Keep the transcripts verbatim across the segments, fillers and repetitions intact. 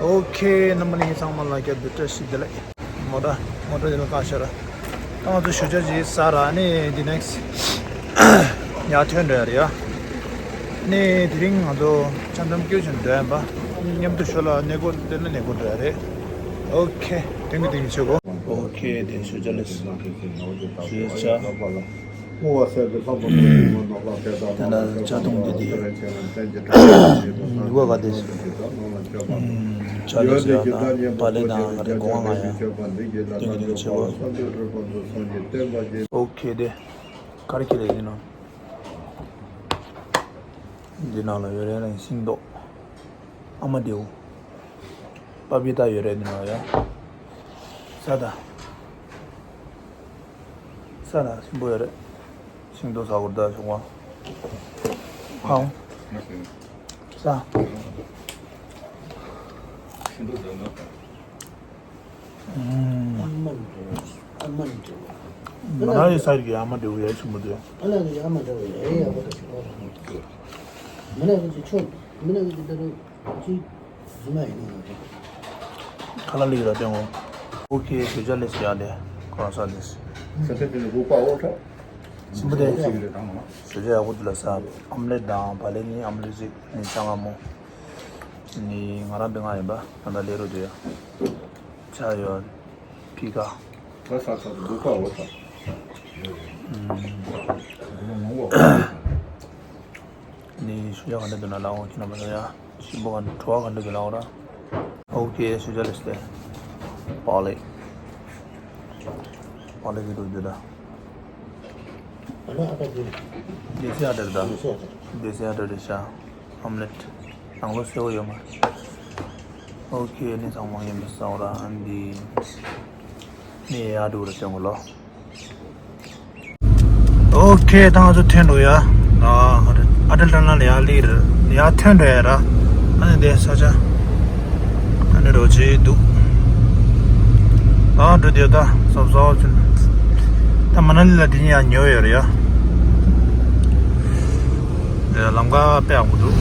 ཨོ་ཁེ། རྣམ་པ་ལྷན་རྒྱས་ཚང་མ་ལ་བསྐྱར་དུ་བཀྲ་ཤིས་བདེ་ལེགས། མོ་ཊ་མོ་ཊ་འདི་ལ་བཀག་ཤག་ར། ད་ང་ཚོ་ཞོགས་ཇ་ཅིག་ཟ་ར། ཨ་ནི་འདི་ནེག་སི་ཊི་ཡར་ཐོན་འགྲོ་ཡ་རེད་ཡ། ཨ་ནི་དེ་རིང་ང་ཚོ་འཆམ་འཆམ་སྐྱོད་བྱས་འགྲོ་ཡ་ཡིན་པ། མཉམ་དུ་ཞོར་ལ་གནས་སྐོར་དེ་ན་གནས་སྐོར་འགྲོ་ཡ་རེད། ཨོ་ཁེ། ཐེངས་གི་ཐེངས་གི་ཆེ་གོ། ཨོ་ཁེ། དེ་ཞོགས་ཇ་ལེ་ཤ། ཞོགས་ཇ། དེ་ལ་ཇ་འཐུང་དེ་དེ། ནུས་པ་ག་དེ། ཇ་ལེ་ཤ་དང་བག་ལེབ་དང་ག་རེ་དགོས་ང་ཡ། ཐེངས་གི་ཐེངས་གི་ཆེ་གོ། ཨོ་ཁེ། དེ་ག་རེ་ཁྱེར་ཡིན་ནམ། འདི་ནང་ལ་ཡོད་རེད་ལ་ཤིང་ཏོག་ཨ་མ་དེའུ། པ་པི་ཏ་ཡོད་རེད་འདི་ནང་ཡ། ས་ད། ས་ད་ཞིམ་པོ་ཡོད་རེད། ཤིང་ཏོག་ཟ་དགོས་ད་བྱུང་བ། ཧང་། ས། ཤིང་ཏོག་ཟ་ན། ཨམ། ཨ་མ་འདྲ་བོ། ཨ་མ་འདྲ་བོ། མ་ན་ཡི་ས་ཡི་ཨ་མ་འདྲ་བོ་ཡ་ཆུང་མོ་དེ། ཨ་ལ་གི་ཨ་མ་འདྲ་བོ་ཡ་ཡག་པོ་དང་ཆུང་བ་དང་། མི་ན་གི་ཅི་ཆོ། མི་ན་གི་ཅི་ད་རུ་ཅི་རྫུན་མ་ཡིན་ནི་ཡོད་རེད། ཁ་ལ་ལི་ཡོད་ལ་སྟོན་འོ། ཨོ་ཁེ། ཞོགས་ཇ་ལེ་ཤ་ཡ་ལེ། ཁོ་རང་ས་ལེ་ཤ། ས་ཆ་དེ་ནི་སྒུག་པ་འོ་ཁྲ། ཆེན་པོ་དེ། ཞོགས་ཇ་ཡག་པོ་འདི་ལ་ཟ། ཨམ་ལེ་ཊི་དང་བག་ལེབ་གཉིས། ཨམ་ལེ་ཊི་གཅིག་ནི་ཤ་ལྔ་མོ། ནི་ང་རང་པེ་ང་ཡིན་པ། ད་ལྟ་ལས་རོགས་དེ་ཡ། ཇ་ཡོད། ཕི་ཀ་ད་ས་ས་སྒུག་པ་འོ་ཁྲ། ནི་ཞོགས་ཇ་ག་འདྲ་འདུག་ན་ལའོ། ཁྱེད་རྣམ་པ་ཚོ་ཡ། ཞིམ་པོ་ག་འདྲ། བྲོ་བ་ག་འདྲ་འདུག་ལའོ་ར། ཨོ་ཁེ། ཞོགས་ཇ་ལེ་ཤ་སྟེ། བག་ལེབ། བག་ལེབ་ཀྱི་འདུག་འདི་ད། ཨ་ལ་ཨ་ད་འདི། དེ་སི་ཨ་ཏར་ད། དེ་སི་ཨ་ཏར། དེ་སི་ཨ་ཏར་རེད་ཤག་ཨོམ་ལེཊ། ནང་ལོགས་གསལ་པོ་ཡོད་མ་རེད། ཨོ་ཁེ། ནི་ཚང་མ་ཡིན་པ་ས་འོ་ར། ཨན་འདི། ནི་ཡ་འགྲོ་ར་སྟོན་གོ་ལོ། ཨོ་ཁེ། ད་ང་ཚོ་ཐོན་འགྲོ་ཡ། ཨ་ཏལ་ཊ་ནལ་ལ་ཡ་ལི་ར་ཡ་ཐོན་འགྲོ་ཡ་ར། ཨ་ནི་དེ་ས་ཆ་ཨ་ནི་རོ་ཅི་འདུག་ཨ་འགྲོ་དེ་ད་སོབ་སོབ་ཅིག་ད་མ་ན་ལི་ལ་དེ་ཉིད་ཡ་ཉོ་ཡོད་ར་ཡ། ལམ་ཁ་དཔེ་ཡག་པོ་འདུག་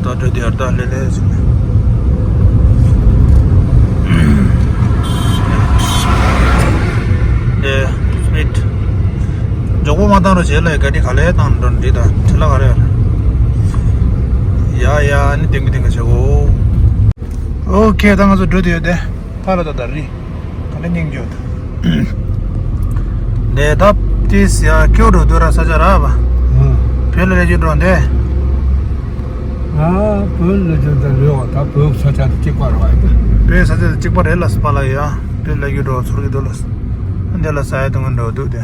ད་འགྲོ་དེ་ཡར་ད་ལེ་ལེ་ཟིན། ལེ་སི་པིཌ། མགྱོགས་པོ་མ་བཏང་རོགས་བྱེད་ལ། ག་རི་ག་ལེ་བཏང་འགྲོ་འདི་ད་ཁྲི་ལ་ག་རེ་ཡ་ཡ། ཨ་ནི་ཏིང་གི་ཏིང་གི་བྱེད་གོ། ཨོ་ཁེ། ད་ང་ཚོ་འགྲོ་དུས་ཡོད་དེ། ཕ་ལ་ད་ད་རི། ད་ནི་སྙིང་རྗེ་ཡོད། ནས་ད་ཏི་སི་ཡ་ཁྱོད་འགྲོ་དུས་ར་ས་ཆ་ར་བ། ཨང་། བོད་ལ་ལས་རྒྱུ་འགྲོ་འདི། ང་བོད་ལ་ལས་རྒྱུ་འདི་ལོས་བ། ད་བོད་ས་ཆ་དེ་གཅིག་པ་ར་བ་ཡིན། བོད་ས་ཆ་དེ་གཅིག་པ་རེད་ལ་སི་པ་ལ་ཡ། བོད་ལ་ལས་རྒྱུ་འགྲོ་ཚོར་གི་འདུག་ལ། འདི་ལ་ས་ཡ་དུ་ང་འགྲོ་འདུག་དེ།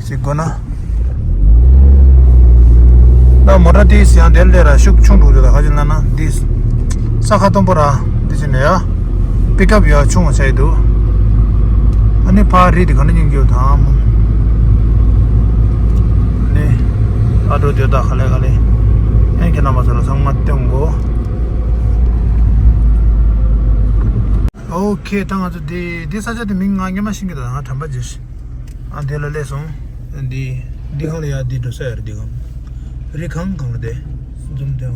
ཞིག་དགོས་ན། ད་མོ་ཊ་དེའི་ཟེར་ཡང་དེར་ལས་ར་ཤུགས་ཆུང་འགྲོ་རེད། ད་ཁ་ཅིག་ན་ན་འདི་ས་ཁ་སྟོང་པོ་ར་འདི་ཅི་ནས་ཡ། པིག་ཨབ་ཡ་ཆུང་བ་ཆགས་ཡི་འདུག་ཨ་ནི་ཕ་རི་དེ་ག་ནས་སྙིང་རྒྱུ་དང་མོ། ནི་ཨ་འགྲོ་དེ་ད་ག་ལེ་ག་ལེ། ཨེ་ཁྱེད་རྣམ་པ་ཚོ་ལ་ཚང་མ་སྟོན་གོ། ཨོ་ཁེ། ད་ང་ཚོ་འདི་འདི་ས་ཆ་དེ་མིང་ང་སྔོན་མ་ཤེས་ཀྱི་འདུག་ང་དྲན་པ་བརྗེད་ཤག་ཨ་དེ་ལ་སླེབས་སོང་། འདི་འདི་གང་ལ་ཡ་འདི་འགྲོ་ས་ཡ་རེད། འདི་གང་རི་གང་གང་ལ་དེ་འཛུམ་དེ་བ།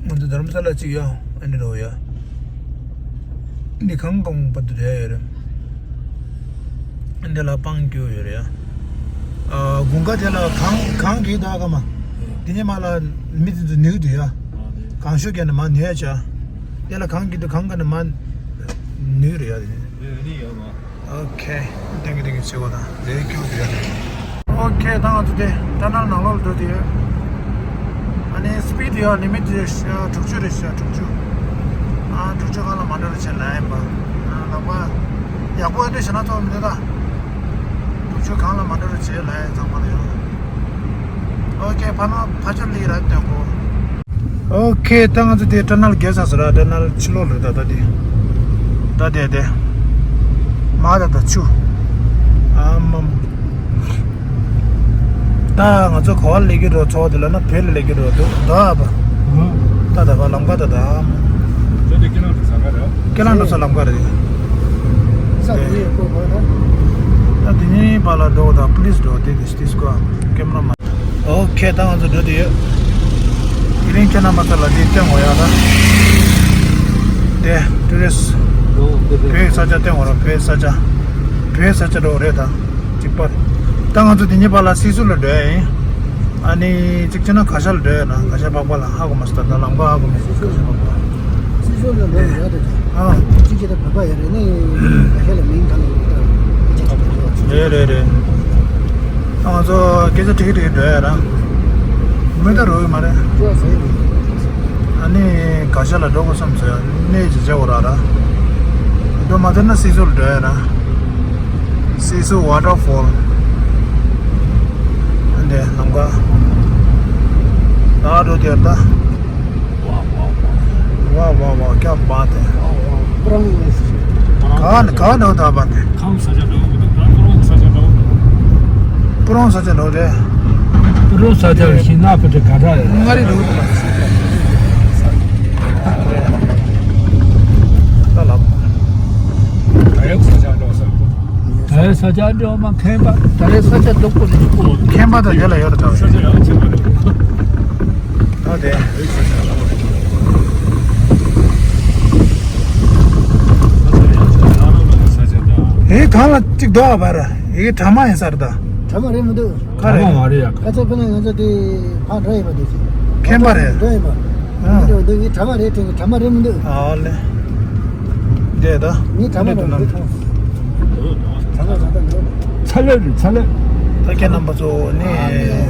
ང་ཚོ་དྷ་རམ་ས་ལ་གཅིག་ཡ། ཨ་འདི་རོ་ཡ། འདི་གང་གང་བར་དུ་རེད་ཡོད་རེད། འདི་ལ་སྤང་རྒྱུ་ཡོད་རེད་ཡ། ཨ་དགུན་ཁ་དེ་ལ་གངས་གངས་གི་ད་ག་མ། དེ་ནས་མ་ལ་མི་དེ་ཚོ་ནུས་འདུག་ཡ། གངས་ཤུགས་ཀྱང་ནི་མ་ནུས་ཡ་ཆ། དེ་ལ་གངས་གི་དུ་གངས་ག་ནི་མ་ནུས་རེད་ཡ་དེ་ནས། ཨོ་ཁེ། ཐེང་ཀི་ཐེང་ཀི་ཆེ་བ་དང་དེ་ཁྱོད་དེ་ཡ། ཨོ་ཁེ། ད་ང་ཚོ་དེ་ཊ་ནལ་ནང་ལོགས་ལ་འགྲོ་དེ་ཡོད། ཨ་ནི་སི་པིཌ་ཡ་ལི་མིཊ་དེ་དྲུག་ཅུ་རེད་ཤག་དྲུག་ཅུ། ཨ་དྲུག་ཅུ་གང་ལ་མ་འགྲོ་རུ་བྱེད་ལ་ཡིན་པ། ཨ་ལག་པ་ཡག་པོ་འདྲ་བྱས་ན་ཐོག་མི་འདུག་ད། དྲུག་ཅུ་གང་ལ་མ་འགྲོ་རུ་བྱེད་ལ་ཡིན་ཚང་མ་ལ་ཡོད། ཨོ་ཁེ། ཕ་ན་ཕ་ཆོར་ལི་ར་སྟོན་གོ། ཨོ་ཁེ། ད་ང་ཚོ་དེ་ཊ་ནལ་བརྒལ་ཚར་སོང་ར། ཊ་ནལ་ཕྱི་ལོགས་ལ་ད་ད་དེ། ད་དེ་དེ། མ་ད་ད་ཆུ། ཨ་མ། ད་ང་ཚོ་ག་བ་སླེབས་ཀྱི་འགྲོ། ཚོགས་དེ་ལ་ན་བོད་ལ་སླེབས་ཀྱི་འགྲོ་འདུག་ད་ཨ་པ། ད་ད་པ་ལམ་ཁ་ད་ད་ཨ་མ། ད་དེ་ཀི་ལོ་མི་ཊར་ས་ག་རེད། ཀི་ལོ་མི་ཊར་ས་ལམ་ཁ་རེད། ས་དེ་ཡོད་གོ་གོ་ད། ད་དེ་ནི་པ་ལ་འགྲོ་ད་པུ་ལིས་འགྲོ་དེ་དེ་ཤི་དེ་སྐོར་ཀེམ་ར་མ། ཨོ་ཁེ། ད་ང་ཚོ་འགྲོ་དུས་ཡོད། དེ་རིང་ཁྱེད་རྣམ་པ་ཚོ་ལ་འདི་སྟོན་དགོས་ཡ་ད། དེ་ཊུ་རི་སི་ཊི། བོད་ཀྱི་ས་ཆ་སྟོན་དགོས་ར། བོད་ས་ཆ། བོད་ས་ཆ་འགྲོ་རེད་ད། གཅིག་པ། ད་ང་ཚོ་དེ་ཉིན་པ་ལ་སི་སུ་ལ་འགྲོ་ཡ་ཡིན། ཨ་ནི་གཅིག་བྱས་ན་གར་ཞ་ལ་འགྲོ་ཡ་ན། གར་ཞ་སྦག་སྦག་ལ་ཧ་གོ་མ་སོང་། ད་ལམ་ཁ་ཧ་གོ་མ་སོང་། གར་ཞ་སྦག་སྦག། སི་སུ་ལ་འགྲོ་ཡ་ད། ཨ། གཅིག་བྱས་ན་བོད་པ་ཡ་རེད་ནི། གར་ཞ་ལ་མིང་གང་ལ་ཡོད་ད། རེད་རེད་རེད། ད་ང་ཚོ་སྐད་ཆ་དྲིས་དྲིས་འགྲོ་ཡ་ར། མི་ད་རོ་ཡོད་མ་རེད། ཨ་ནི་གར་ཞ་ལ་འགྲོ་དགོས་བསམ་ཚེ་གནས་ཅི་བྱ་བོ་ར་ར། འགྲོ་མ་ཐུབ་ན་སི་སུ་ལ་འགྲོ་ཡ་ར། སི་སུ་ཝ་ཊར་ཕོལ། འདི་ལམ་ཁ། ད་འགྲོ་དེར་ད། ཝ་ཝ་ཝ། ཀྱ་བ་དེ། པུ་རོང་། ག་ནས་ག་འགྲོ་ད་བ་དེ། ཁམས་ས་ཆ་འགྲོ་གི་འདུག་ད་པུ་རོང་ས་ཆ་འགྲོ་གི་འདུག་པུ་རོང་ས་ཆ་འགྲོ་རེད། པུ་རོང་ས་ཆ་ལ་ཤིང་ནགས་ཕུ་ཏི་ག་འདྲ་ཡོད། མངའ་རིས་འགྲོ་གི་འདུག་ད་ལབ། ད་ཡོད་ས་ཆ་འགྲོ་ས། ད་རེས་ས་ཆ་འདྲ་མ་མཁན་པ། ད་རེས་ས་ཆ་སྡུག་པོ་རེད། མཁན་པ་དང་དེ་ལ་ཡོད་རེད་ད། ས་ཆ་ཡག་ཆེ་མ་རེད། ད་དེ། ཨེ་གང་ལ་གཅིག་རྡོ་བ་ར། ཨེ་གྲ་མ་ཡིན་ས་རེད་ད། གྲ་མ་རེད་མི་འདུག་ག་རེད། མ་རེད་ཡ། ཁ་ཚ་ཕུ་ན་ང་ཚོ་དེ་ཕར་འགྲོ་ཡིན་པ་དེ་ཅི། མཁན་པ་རེད། འགྲོ་ཡིན་པ། ཨ། འདི་འདི་ངའི་གྲ་མ་རེད་དྲན་གི། གྲ་མ་རེད་མི་འདུག་ཨ་ལེ། འདྲེ་ད། ངའི་གྲ་མ་རེད་མི་འདུག་གྲ་མ་རེད་མི་འདུག་ཚ་ལེ་རེད་ཚ་ལེ། ད་ཁྱེད་རྣམ་པ་ཚོ་ནི་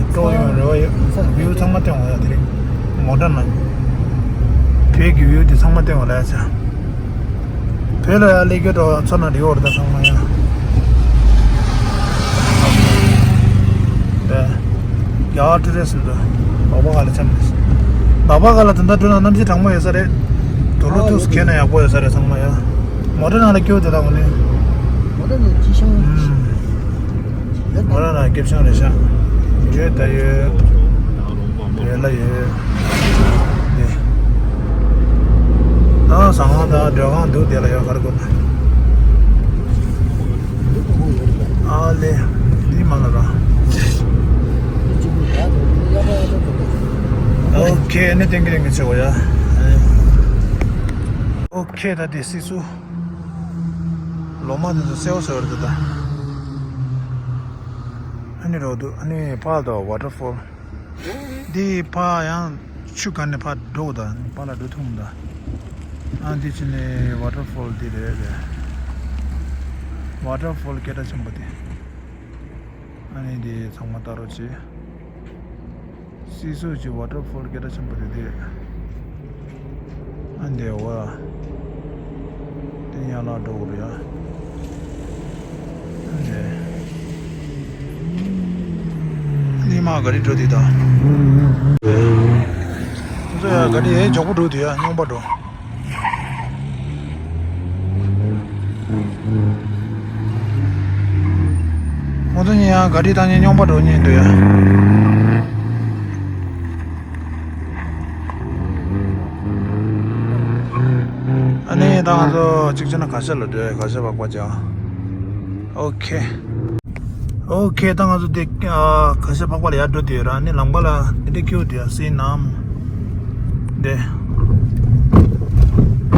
སྤྲོ་ཡོང་རེ་བ་ཡོད། བིའུ་ཚང་མ་སྟོན་འོང་ཡ། དེ་རིང་མོ་ཊ་ནང་བོད་ཀྱི་བིའུ་དེ་ཚང་མ་སྟོན་འོང་ལ་ཡ་ཆ། བོད་ལ་ཡ་སླེབས་རྒྱུ་འགྲོ་ཚོ་ན་འགྲིག་འོར་ད་ཚང་མ་ཡ། ད་རྒྱ་གར་ཊུ་རི་སི་ཊི་འདུག་སྦག་སྦག་ག་ལ་འཁྱམས་ནས། སྦག་སྦག་ག་ལ་དེ་འདྲ་འགྲོ་ན་གནམ་གཤིས་གྲང་མོ་ཡོད་ས་རེད། དུག་ལོག་ཐུག་སུ་གྱོན་ན་ཡག་པོ་ཡོད་ས་རེད་ཚང་མ་ཡ། མོ་ཊ་ནང་ལ་སྐྱོད་དེ་དང་ནི། མོ་ཊ་ནང་སྐྱིད་ཤང་། མོ་ཊ་ནང་སྐྱིད་ཤང་རེད་ཤག་འགྲོས་ད་ཡོད། རེད་ལ་ཡོད། ནི། ད་ཟ་ཁང་དང་སྡོད་ཁང་འདུག་དེ་ལ་ཡོད་ག་རེ་དགོས་ན། ཨ་ལེ། འདི་མ་ལ་ར། ཨོ་ཁེ། ནི་ཏེང་གི་རིང་གི་ཆེ་བ་ཡ། ཨོ་ཁེ། ད་དེ་སི་སུ། ལོ་མ་དེ་ཚོ་སེའུ་སེའུ་རེད་ད། ཨ་ནི་རོ་འདུག་ཨ་ནི་ཕར་ད་ཝ་ཊར་ཕོལ། འདི་ཕར་ཡང་ཆུ་ག་ནས་ཕར་འགྲོ་ད། ཕར་ལ་འགྲོ་ཐུབ་མི་འདུག་ཨ་འདི་ཕྱི་ནས་ཝ་ཊར་ཕོལ་འདི་རེད་རེད། ཝ་ཊར་ཕོལ་སྐད་གྲགས་ཆེན་པོ་དེ། ཨ་ནི་འདི་ཚང་མ་ལྟ་རོགས་བྱེད། སི་སུ་གྱི་ཝ་ཊར་ཕོལ་སྐད་གྲགས་ཆེན་པོ་དེ་དེ། ཨ་འདི་བ། དེ་ཡང་ལ་འགྲོ་དགོས་རེད་ཡ། ཨ་འདི། ནི་མ་ག་རེ་འགྲོ་དེ་ད། ཁོ་ཚོ་ཡ་ག་རེ་ཡ་མགྱོགས་པོ་འགྲོ་དེ་ཡ་རྙོང་པ་འགྲོ། ཁོ་ཚོ་གཉིས་ཡང་ག་རེ་བཏང་ནས་རྙོང་པ་འགྲོ་ཉེན་འདུག་ཡ། ཨ་ནི་ད་ང་ཚོ་གཅིག་བྱས་ན་གར་ཞ་ལ་འགྲོ་ཡ། གར་ཞ་སྦག་སྦག་ཅིག་ཨོ་ཁེ། ཨོ་ཁེ། ད་ང་ཚོ་དེ་ཨ་གར་ཞ་སྦག་སྦག་ལ་ཡར་འགྲོ་དེ་ར། ནི་ལམ་ཁ་ལ་དེ་འདྲ་སྐྱོ་དེ་ཡ་སྲིད་ནམ། དེ་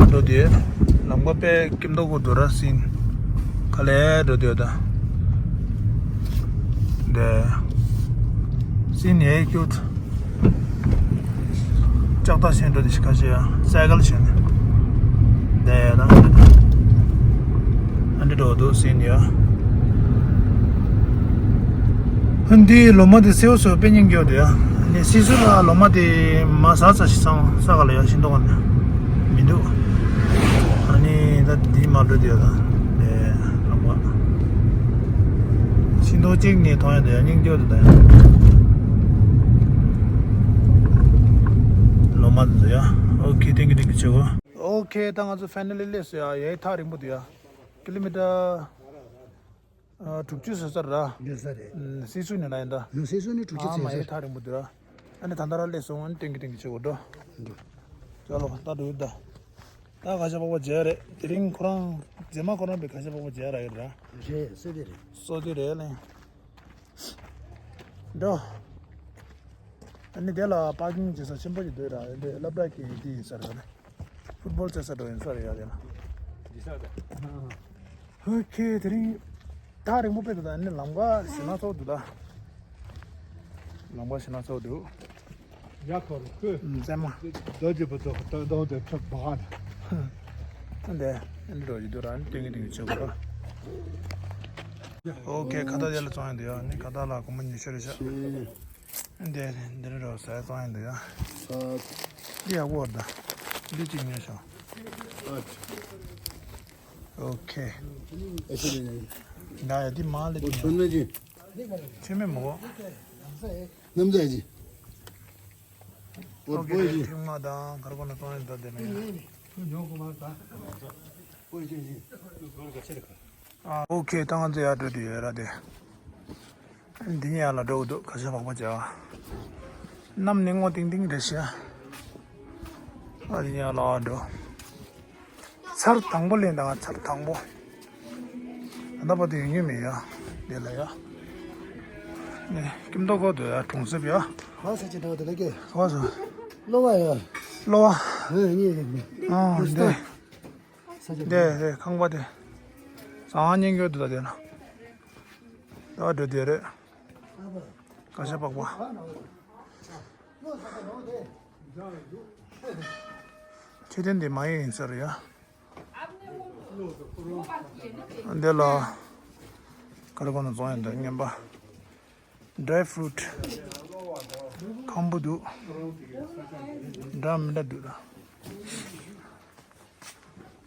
འགྲོ་དེ་ལམ་ཁ་དཔེ་སྐྱིད་མདོག་གོ་འདུག་ར། སྲིད་ག་ལེ་འགྲོ་དེ་ད། དེ་སྲིད་ཡེ་སྐྱོ། ལྕགས་རྟ་ཞོན་འགྲོ་དེ་ཤི་ཁ་ཤས་ཡ་སའི་ཀལ་ཞོན་ནས་བསྡད་ཡ་ད། ཨ་འདྲ་འགྲོ་འདུག་ཟིན་ཡ། ཨ་འདི་ལོ་མ་དེ་སེའུ་སོ་དཔེ་སྙིང་རྗེ་འདུག་ཡ། ནི་སི་སུ་ལ་ལོ་མ་དེ་མ་ཟ་ས་ཞིག་སང་ས་ག་ལ་ཡ་ཤིང་ཏོག་ག་ནས་མི་འདུག་ཨ་ནི་ད་འདི་མ་འགྲོ་དེ་ཡ་ད། ལོ་མ། ཤིང་ཏོག་གཅིག་ནས་མཐོང་ཡ་དེ་ཡ་སྙིང་རྗེ་འདུག་ད་ཡ། ལོ་མ་དེ་ཚོ་ཡ། ཨོ་ཁེ། ཐེང་ཀིའུ་ཐེང་ཀིའུ་ཆེ་གོ། ཨོ་ཁེ། ད་ང་ཚོ་ཕའི་ནལ་ལི་སླེབས་སོང་ཡ། ཡའི་ཐག་རིང་པོ་འདུག་ཡ། ཀི་ལོ་མི་ཊར་ཨ་དྲུག་ཅུ་ཟེར་ས་ར། ཡོད་ས་རེད། ཨ་སི་སུ་ནས་ལ་ཡིན་ད། ཨ་སི་སུ་ནས་དྲུག་ཅུ་ཨ་མ་ཡའི་ཐག་རིང་པོ་འདུག་ར། ཨ་ནི་ད་ལྟ་ར་སླེབས་སོང་། ཨ་ནི་ཐེང་ཀིའུ་ཐེང་ཀིའུ་ཆེ་གོ་འགྲོ། ཡ་ལོ་ད་འགྲོ་ཡོད་ད། ད་གར་ཞ་སྦག་སྦག་མཇལ་རེད། དེ་རིང་ཁོ་རང་རྗེས་མ་ཁོ་རང་པའི་གར་ཞ་སྦག་སྦག་མཇལ་ར་ཡོད་ར། རེད། སོ་དེ་རེད། སོ་དེ་རེད་ལེ། འགྲོ། ཨ་ནི་དེ་ལ་པར་ཀིང་བྱེད་ས་ཆེན་པོ་ཞིག་འདུག་ར། དེ་སློབ་གྲྭ་གི་དེ་ཡིན་ས་རེད་པ། ཕུཊ་བོལ་རྩེ་ས་འགྲོ་ཡིན་ས་རེད་ཡ་དེ་ལ། ཨོ་ཁེ། དེ་རིང་ཐག་རིང་པོ་དཔེ་འདུག་ད་ནི་ལམ་ཁ་ཞེད་སྣང་ཚ་པོ་འདུག་ད། ལམ་ཁ་ཞེད་སྣང་ཚ་པོ་འདུག་ཡ་ཁོ་རུ་ཁོས་ཨུམ་ཙེ་མ། རྡོ་རྗེ་པོ་ཏོ་ཏོ་ཏོ་ཏོ་ཁྲབ་བག་ན། འདི་འདི་རོ་ཡི་དུ་ར་ནི་ཏིང་གི་ཏིང་གི་ཆོག་གོ། ཨོ་ཁེ། ཁ་ཏ་དེ་ལ་བཙོང་ཡ་འདུག་ཡ། ནི་ཁ་ཏ་ལ་སྒོར་མོ་ཉི་ཤུ་རེ་བཞག་འདི་འདི་རོ་ཟ་བཙོང་ཡ་འདུག་ཡ། འདི་ཡག་པོ་རེད་ད། འདི་གཅིག་ཉོས་ཤོག་ཨོ་ཁེ། ཨེ་ཤེ་ནི། ད་ཡ་འདི་མ་ལེ། ཨོ་ཆོན་ནི་ཅི། ཆོན་མེད་མོ། ནམ་ཟ་ཅི། ཨོ་ཁེ། ཐེངས་མ་དང་གར་གོ་ན་གཏོང་ཡ་འདི་འདི་ནི། ཨོ་ཁེ། ད་ང་ཚོ་ཡར་འགྲོ་དུས་ཡོད་ར་དེ། འདི་ཉལ་ལ་འགྲོ་གི་འདུག་ག་ཤ་བག་པ་ཅག་གནམ་ནས་སྔོ་ཏིང་ཏིང་རེད་ཤག་ཨ་འདི་ཉལ་ལ་འགྲོ། ཚར་དང་པོ་ལེན་དང་ཚར་དང་པོ། ད་ལྟ་བར་དུ་ཡོང་མྱོང་མེད་ཡ། འདི་ལ་ཡ། ནས་ཀིམ་ཏོ་གོ་དུ་ཡ་གྲོང་གསེབ་ཡ། ཧ་ས་ཅི་འདྲ་བ་དེ་ལ་ཀེ། ཧ་ས། གློ་བ་ཡ། གློ་བ། ཨ་ནི། ཨ་འདི། ས་ཆ་འདི་རེད་ཁང་པ་དེ། ཟ་ཁང་ཉན་རྒྱུ་འདུག་ད་དེ་ན། ད་འགྲོ་དེ་རེད། ག་ཤ་པག་པ། མཆོད་རྟེན་འདི་མ་ཡིན་ཡིན་ས་རེད་ཡ། འདི་ལ་ག་རེ་གོ་ན་བཙོང་ཡ་འདི་རྔན་པ། ཌ་རའི་ཕུ་རུ་ཊི། ཁམ་བུ་འདུག་འདྲ་མི་འདྲ་འདུག་ད།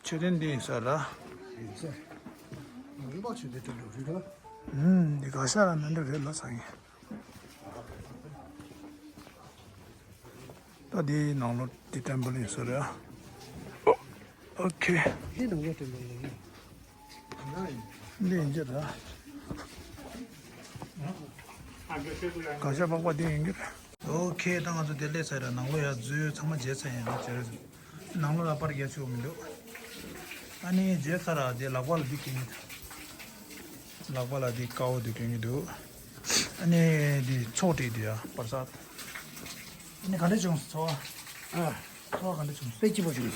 མཆོད་རྟེན་འདི་ཡིན་ས་ར། ཡིན་ས། ང་ཚོ་མཆོད་རྟེན་དེ་འདྲ་རེད་ལ། ཨུམ། འདི་ག་ཤ་ར་མི་འདྲ་རེད་ལ་ས་ཡིན། ད་འདི་ནང་ལོགས་འདི་ཊེམ་པལ་ཡིན་ས་ར། ཨོ་ཁེ། འདི་ནང་ལོགས་ཊེམ་པལ་ཡིན། འདི་ཡིན་གྱི་ར། ག་ཤ་པག་པ་འདི་ཡིན་གྱི་ར། ཨོ་ཁེ། ད་ང་ཚོ་འདི་སླེབས་ཚར་ར། ནང་ལོགས་ཡ་འཛུལ་ཚང་མ་བརྗེད་ཚར་ཡིན་ན་བྱས་ར། ནང་ལོགས་ལ་པར་རྒྱག་ཆོག་མི་འདུག་ཨ་ནི་བརྗེད་ཚར་ར། འདི་ལག་པ་ལ་འདི་གྱོན་གྱི་འདུག་ལག་པ་ལ་འདི་དཀར་པོ་འདི་གྱོན་གྱི་འདུག་ཨ་ནི་འདི་ཚོགས་བྲིས་འདུག་ཡ་པར་སར། ཨ་ནི་ག་འདྲ་བྱུང་སོང་ཚོར་བ། ཨ། ཚོར་བ་ག་འདྲ་བྱུང་སོང་། དཔེ་སྐྱིད་པོ་བྱུང་།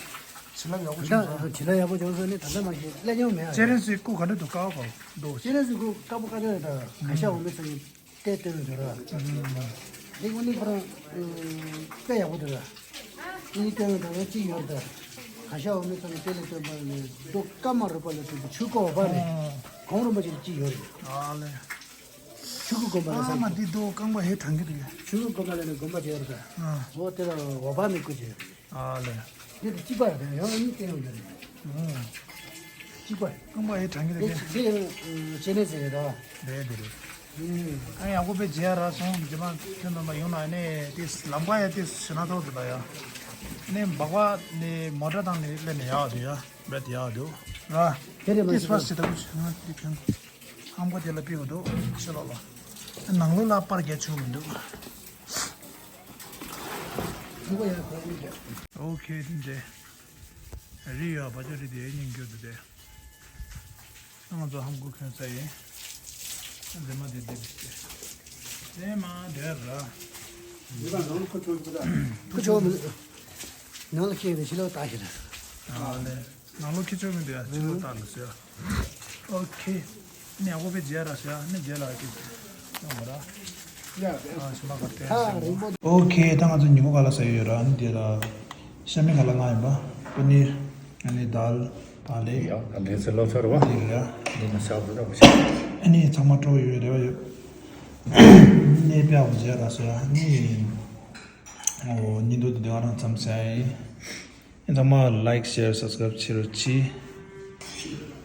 བྱིན་རླབས་ཡག་པོ་ད་བྱུང་སོང་། བྱིན་རླབས་ཡག་པོ་བྱུང་སོང་ནི་ད་ལྟ་མ་ཤེས་སླེབས་མྱོང་མེད་ཨ། སྤྱན་རས་གཟིགས་སྐུ་ག་འདྲ་འདུག་དཀར་པོ་འདུག་སྤྱན་རས་གཟིགས་སྐུ་དཀར་པོ་དཀར་ཆ་རེད་ད། ག་ཤ་འོ་མའི་ཚོགས་ཀྱི་ལྟས་སྟོན་འདུག་ར། འདི་ཀུན་ནི་ཁོ་རང་དཔེ་ཡག་པོ་འདུག་ར། ཨ་ནི་སྟོན་འདུག་ར་གཅིག་ཡོད་རེད་ད། ག་ཤ་འོ་མའི་ཚོགས་ཀྱི་ལྟས་ལ་སྟོན་པ་ནི་རྡོ་ཀ་མ་རུ་པ་ལ་སྤྲུལ་པའི་ཆོས་སྐུ་འོད་དཔག་མེད། གོང་རིན་པོ་ཆེ་གཅིག་ཡོད་རེད། ཨ་ལེ། ཆོས་སྐུ་དགོན་པ་ལ་ཨ་མ་ས་འདི་རྡོ་རྐང་པ་ཧེ་དྲང་གི་འདུག་ཡ། ཆོས་སྐུ་དགོན་པ་ལ་ནི་དགོན་པ་དེ་ཡོད་རེད་ད། ཨ། འོ་དེ་ལ་འོད་དཔག་མེད་སྐུ་ཅིག་ཡོད་རེད། ཨ་ལེ། འདི་དེ་གཅིག་པ་རེད་ཡང་གཉིས་བསྟན་ཡོང་གི་རེད། ཨོ། གཅིག་པ། རྐང་པ་ཧེ་དྲང་གི་འདུག་གས། དེ་ཡང་སྤྱན་རས་གཟིགས་རེད་ད། རེད་འདི་རེད། ཨ་ཡག་པོ་དཔེ་མཇལ་རག་སོང་། རྗེས་མ་ཁྱོད་རྣམ་པ་ཡོང་ན་ནི་དེ་ལམ་ཁ་ཡ་དེ་ཞེད་སྣང་ཚ་པོ་འདུག་ད་ཡ། ནི་སྦག་སྦག་ནི་མོ་ཊ་བཏང་ནི་སླེབས་ནས་ཡག་འདུག་ཡ། རྦད་ཡག་འདུག་ར། དེ་རེད་མ་དེ་སྤ་སི་ད་བུ་ཆུང་དེ་ཁྱོད། ཧམ་གོ་དེ་ལ་ཕི་གོ་འདུག་ཕྱི་ལོགས་ལ། ནང་ལོགས་ལ་པར་རྒྱག་ཆོག་མི་འདུག་ཨོ་ཁེ། དེ་འདྲ་རི་ཡོད་པ་ཅོ་རི་དེ་སྙིང་རྒྱུ་འདུག་དེ། ང་ཚོ་ཧམ་གོ་ཁྱོད་ས་ཡིན། འདི་མ་དེ་དེ་དེ་དེ་མ་དེ་ར། ཁུ་ཆོ་མི་ནང་ལ་ཁེ་དེ་ཕྱི་ལོགས་ལྟ་ཞིག་ར། ཨ་ལེ། ནང་ལོགས་ཁྱི་ཆོས་མི་འདུག་ཡ། ཕྱི་ལོགས་ལྟ་ལ་ཟེར། ཨོ་ཁེ། ནི་ཨ་ཁོ་པའི་རྗེས་ར་ཟེར། ནི་རྗེས་ལ་ཁྱི་ཆོས་ཡོང་བ་ར། ཨ་ཞི་མ་ག་ཏེ་ཟེར། ཨོ་ཁེ། ད་ང་ཚོ་ཉིན་མོ་ག་ལ་ཟ་ཡི་ཡོད་ར། ནི་དེ་ལ་ཤ་མེད་ག་ལ་ང་ཡིན་པ། པ་ནིར། ཨ་ནི་དཱལ། བག་ལེབ། ཡ་ད་ལེ་ཚེ་ལོ་ཚར་བ། དེ་ར། དེ་ན་ཤ་བུ་ར་བུ་ཤ། ཨ་ནི་ཚང་མ་སྤྲོ་ཡོད་རེ་བ་ཡོད། ནི་པའི་ཨ་ཁོ་རྗེས་ར་ཟེར། ནི། ཨོ་ཉིན་དུ་དེ་ང་རང་ཙམ་ཟ་ཡི། ཨེ་ཚང་མ་ལའིཀ་ཤེར་སབ་སི་ཀ་རའིབ་བྱེད་རོགས་གྱིས།